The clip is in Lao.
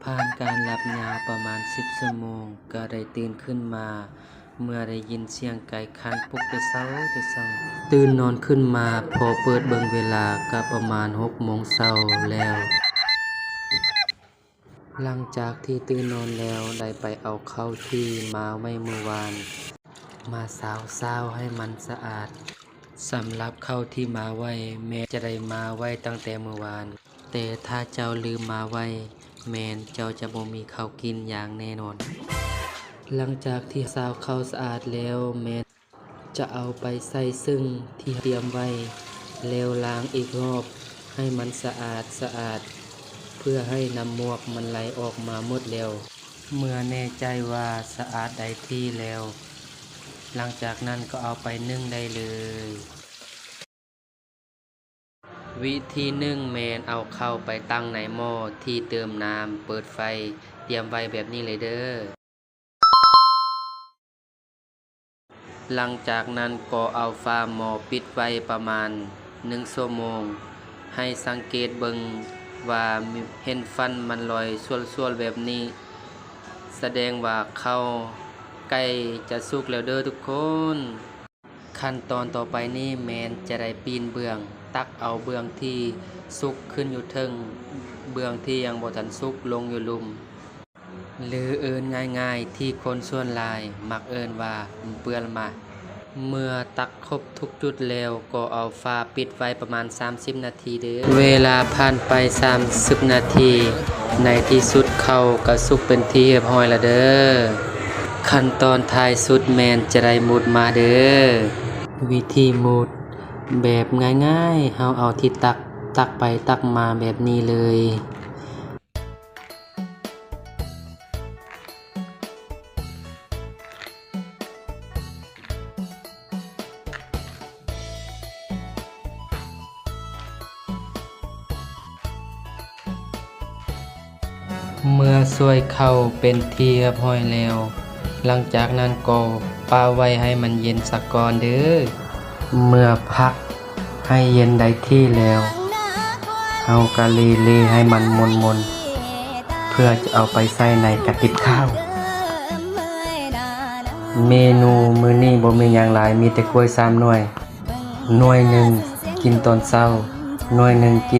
ຜ່ານການຫຼັບຍາວປະມານສິບຊົ່ວໂມງ ກໍໄດ້ຕື່ນຂຶ້ນມາ ເມື່ອໄດ້ຍິນສຽງໄກ່ຂັນປຸກແຕ່ເຊົ້າແຕ່ເຊົ້າ. ຕື່ນນອນຂຶ້ນມາ ພໍເປີດເບິ່ງເວລາກໍປະມານຫົກໂມງເຊົ້າແລ້ວ. ຫຼັງຈາກທີ່ຕື່ນນອນແລ້ວ ໄດ້ໄປເອົາເຂົ້າທີ່ມາໄວ້ມື້ວານ ມາຊາວໆໃຫ້ມັນສະອາດ. ສຳລັບເຂົ້າທີ່ມາໄວ້ ແມ່ນຈະໄດ້ມາໄວ້ຕັ້ງແຕ່ມື້ວານ, ແຕ່ຖ້າເຈົ້າລືມມາໄວ້ ແມ່ນເຈົ້າຈະບໍ່ມີເຂົ້າກິນຢ່າງແນ່ນອນ. ຫຼັງຈາກທີ່ຊາວເຂົ້າສະອາດແລ້ວ ແມ່ນຈະເອົາໄປໃສ່ເຊິ່ງທີ່ຕຽມໄວ້ ແລ້ວລ້າງອີກຮອບໃຫ້ມັນສະອາດສະອາດ ເພື່ອໃຫ້ນ້ຳໝວກມັນໄຫຼອອກມາໝົດແລ້ວ. ເມື່ອແນ່ໃຈວ່າສະອາດໄດ້ທີ່ແລ້ວ, ຫຼັງຈາກນັ້ນກໍເອົາໄປໜຶ້ງໄດ້ເລີຍ. ວິທີໜຶ້ງແມ່ນເອົາເຂົ້າໄປຕັ້ງໃນໝໍ້ທີ່ເຕີມນ້ຳ, ເປີດໄຟ, ຕຽມໄວ້ແບບນີ້ເລີຍເດີ້. ຫຼັງຈາກນັ້ນກໍເອົາຝາໝໍ້ປິດໄວ້ປະມານໜຶ່ງຊົ່ວໂມງ. ໃຫ້ສັງເກດເບິ່ງວ່າເຫັນຟັນມັນລອຍຊວນໆແບບນີ້, ສະແດງວ່າເຂົ້າໃກ້ຈະສຸກແລ້ວເດີ້ທຸກຄົນ. ຂັ້ນຕອນຕໍ່ໄປນີ້ແມ່ນຈະໄດ້ປີ້ນເບື້ອງ, ຕັກເອົາເບື້ອງທີ່ສຸກຂຶ້ນຢູ່ເທິງ, ເບື້ອງທີ່ຍັງບໍ່ທັນສຸກລົງຢູ່ລຸ່ມ ຫຼືເອີ້ນງ່າຍໆທີ່ຄົນສ່ວນຫຼາຍມັກເອີ້ນວ່າເປືອນມາ. ເມື່ອຕັກຄົບທຸກຈຸດແລ້ວ ກໍເອົາຝາປິດໄວ້ປະມານສາມສິບນາທີເດີ້. ເວລາຜ່ານໄປສາມສິບນາທີ, ໃນທີ່ສຸດເຂົ້າກໍສຸກເປັນທີ່ຮຽບຮ້ອຍແລ້ວເດີ້. ຂັ້ນຕອນທ້າຍສຸດແມ່ນຈະໄດ້ໝູດມາເດີ້. ວິທີໝູດແບບງ່າຍໆ, ເຮົາເອົາທີ່ຕັກ, ຕັກໄປຕັກມາແບບນີ້ເລີຍ. ເມື່ອຊ່ວຍເຂົ້າເປັນທີ່ຮຽບຮ້ອຍແລ້ວ, ຫຼັງຈາກນັ້ນກໍປະໄວ້ໃຫ້ມັນເຢັນສາກ່ອນເດີ້. ເມື່ອພັກໃຫ້ເຢັນໄດ້ທີ່ແລ້ວ, ເຮົາກະເລໆໃຫ້ມັນມົນໆ ເພື່ອຈະເອົາໄປໃສ່ໃນກະຕິບຂ້າວ. ເມນູມື້ນີ້ບໍ່ມີຫຍັງຫຼາຍ, ມີແຕ່ກ້ວຍສາມໜ່ວຍ. ໜ່ວຍໜຶ່ງກິນຕອນເຊົ້າ, ໜ່ວຍໜຶ່ງກິ